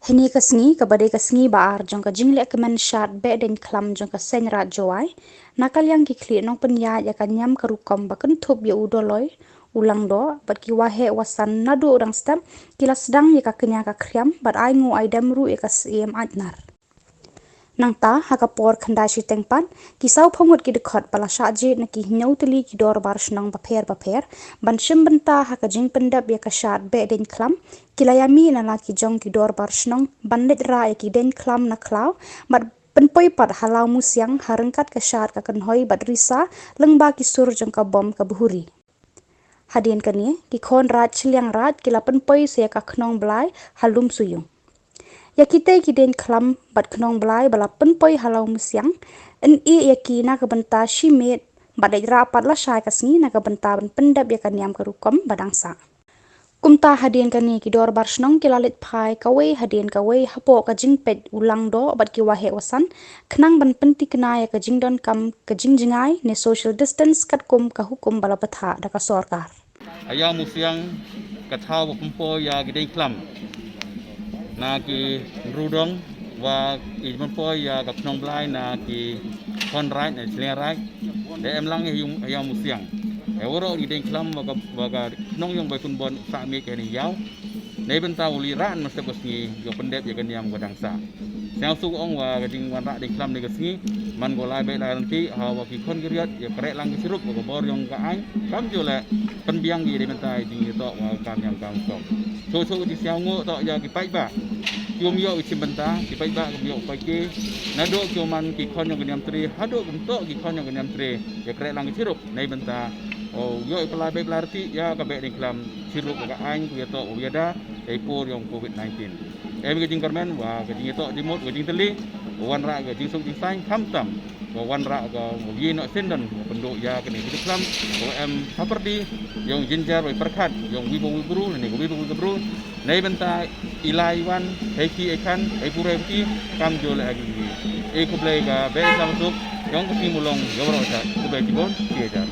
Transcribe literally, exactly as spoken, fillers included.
Hynne ka sngi, kaba dei ka sngi ba ar jong ka jingleh kmen shad beh deiñ khlam jong ka Seng Raij Jowai, na ka liang ki khlieh nongpynïaid ïa ka niam ka rukom ba kynthup ïa u Doloi, u Langdoh bad ki waheh wasan naduh dang step, ki la sdang ïa ka kñia ka khriam bad ai nguh ai dem ruh ïa ka Syiem Aitnar. Nangta, ha ka por khyndai shiteng pat, ki saw phew ngut ki dkhot ba la shah jied na ki hynñiew tylli ki dorbar shnong bapher bapher ban shim bynta ha ka jingpyndep ïa ka shad beh deiñ khlam, ki la ïamih na la ki jong ki dorbar shnong ban leit rah ïa ki deiñ khlam na khlaw bad pynpoi pat ha Lawmusiang ha ryngkat ka shad ka kynhoi bad risa lyngba ki sur jong ka bom ka bhuri. Hadien kane, ki khon raij shiliang raij ki la pynpoi sa ïa ka khnong blai ha Lumsyiung. Ïa kitei ki deiñ khlam bad khnong blai ba la pynpoi ha Lawmusiang, yn ïeh ïa ki na ka bynta shi miet bad leit rah pat lashai ka sngi na ka bynta ban pyndep ïa ka niam ka rukom ba dang sah. Kumta hadien kane, ki dorbar shnong ki la leit phai kawei hadien kawei hapoh ka jingpeit u Langdoh bad ki waheh wasan, khnang ban pyntikna ïa ka jingdonkam ka jingjngai ne social distance katkum ka hukum ba la bthah da ka sorkar. Ha Lawmusiang, ka thaw ba pynpoi ïa ki deiñ khlam na ki rudong, wa i pynpoi ïa ka khnong blai na ki khon raij na shiliang raij, da em lang ha Lawmusiang. Ïa waroh ki deiñ khlam wa ka, wa ka khnong ïong Baikunbon sah miet ka hynñiew. Neibynta u leit rah na step ka sngi, ïoh pyndep ïa ka niam ka dang sah. Sngewsuk ong wa ka jingwanrah deiñ khlam ne ka sngi, man ko lai bad lai rynti, ha wa ki khon ki riat ïa kreh lang ki chirup wa ka bor ïong ka aiñ, kam ju leh pynbiang ki neibynta ïa jingïatoh wa ka kam niam kam song. Shu shu ki sngewnguh toh ïa ki paidbah. Kim ïoh ki shim bynta, ki paidbah kim ïoh paid ki. Naduh ki man ki khon ïong ka niam tre, haduh kim toh ki khon ïong ka niam tre ïa kreh lang ki chirup, neibynta u ïoh ïa pynlait bad lai rynti ïa ka beh deiñ khlam chirup wa ka aiñ, ku ïatoh u ïada ei por ïong covid nineteen. Em ka jingkyrmen wa ka jingïatoh jingmut, ka jingtylli, wanrah ka jingsuk jingsaiñ, khamtam wa wanrah ka ïehnoh syndon, pynduh ïa kane ka deiñ khlam wa em ha pyrdi ïong jynjar wa pyrkhat ïong wi ba wi bru ne ka wi ba wi ka bru, neibynta i lai i wan, hei ki ei khan, ei pura ei pura, kam ju leh agi. Ei khublei ka beh khlam suk ïong ka sngi mulong ïa waroh sha, khublei chibun, ki ei jar.